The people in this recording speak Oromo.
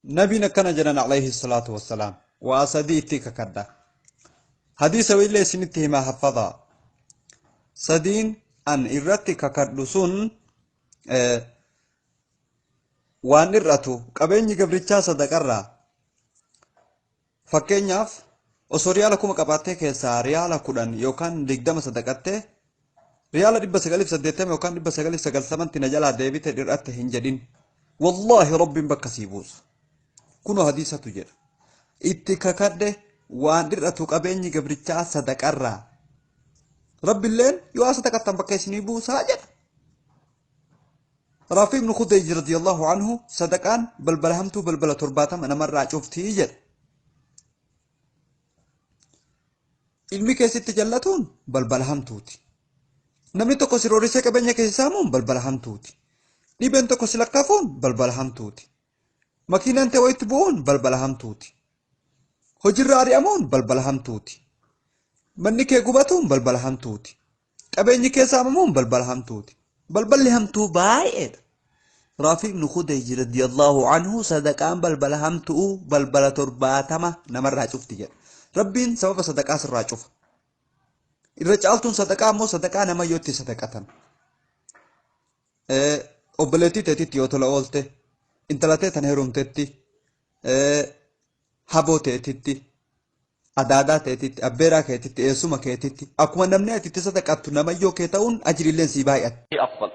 Nabiin akkana jedhan alayhi salaatu wassalaam waa sadii itti kakadha. Hadiisa illee isinitti himaa haffadaa. Sadiin an irratti kakadhu sun waan hir'atu qabeenyi gabrichaa sadaqarraa. Fakkeenyaaf osoo riyaala 1000 qabaattee keessaa riyaala 10 yookaan 20 sadaqattee riyaala 980 yookaan 990tti na jalaa deebite dhir'atte hin jedhin. Wallaahi Rabbiin bakka sii buusa. Kunoo hadiisatu jedha. Itti kakadhe waan dhir'atu qabeenyi gabrichaa sadaqarraa. Rabbilleen yoo sadaqattan bakka isinii buusaa jedha. Raafi ibnu Khudayj radiyallahu anhu sadaqaan balbala hamtuu balbala 70 namarraa cuftii jedha. Ilmi keessatti jallatuun balbala hamtuuti. Namni tokko si roorrisee qabeenya keessa saamuun balbala hamtuuti. Dhibeen tokko si lakkafuun balbala hamtuuti. Makiinaan ta'e wayitti bu'uun balbala hamtuuti. Hojiirra ari'amuun balbala hamtuuti. Manni kee gubatuun balbala hamtuuti. Qabeenyi kee saamamuun balbala hamtuuti. Balballi hamtuu baay'eedha. Raafi ibnu Khudayj radiyallahu anhu sadaqaan balbala hamtuu balbala 70 namarraa cufti jedha. Rabbiin sababa sadaqaa sirraa cufa. Irra caaltuun sadaqaa ammoo sadaqaa nama yoo itti sadaqatan. Obboleettii teetitti yoo tola oolte, intala tee tan heerumtetti, haboo teetitti, adaadaa teetitti, abbeeraa keetitti, eessuma keetitti, akkuma namni ati itti sadaqattu namayyoo kee ta'uun ajriilleen sii baay'atti. أفضل.